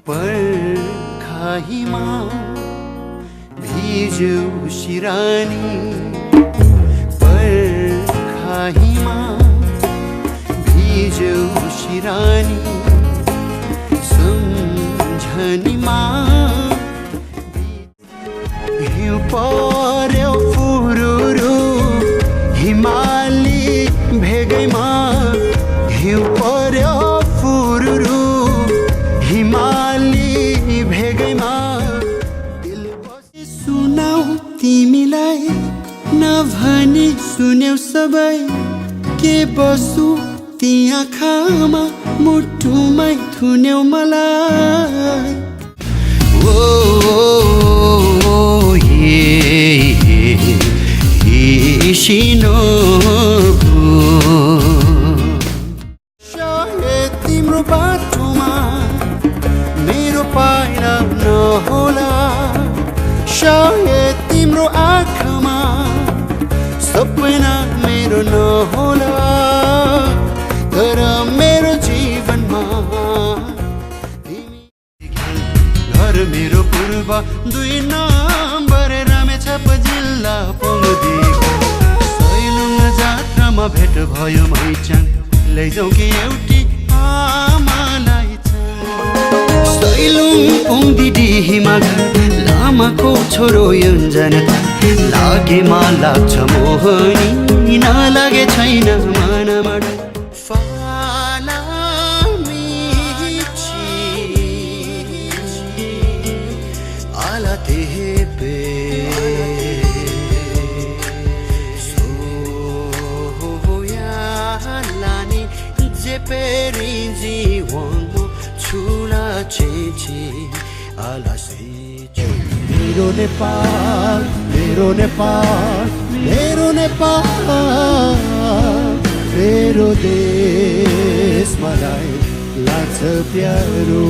पर्खाइमा भिज्यौ सिरानी पर्खाइमा भिज्यौ सिरानी सम्झनीमा हिउँ पर्यो फुरुरु हिमाली भेगैमा हिउँ पर्यो फुरुरु हिमाली भेगैमा दिल बसी सुनाऊ तिमीलाई नभनी सुन्यौ सबै के बसु ती आँखामा मुटुमै थुन्यौ मलाई ओ सिनोबु सायद तिम्रो बाटोमा मेरो पाइला नहोला सायद तिम्रो आँखामा सपना मेरो नहोला तर मेरो जीवनमा घर मेरो पूर्व 2 नम्बर रामेछाप जिल्ला पोङदीको सैलुङ जात्रामा भेट भयो मैचाङ लैजाऊ कि एउटी आमालाई सैलुङ पोङदीमा लामाको छोरो योन्जना लागेमा लाग्छ मोहनी नलागे छैन मनमा मेरो नेपाल मेरो नेपाल मेरो नेपाल मेरो देश मलाई लाग्छ प्यारो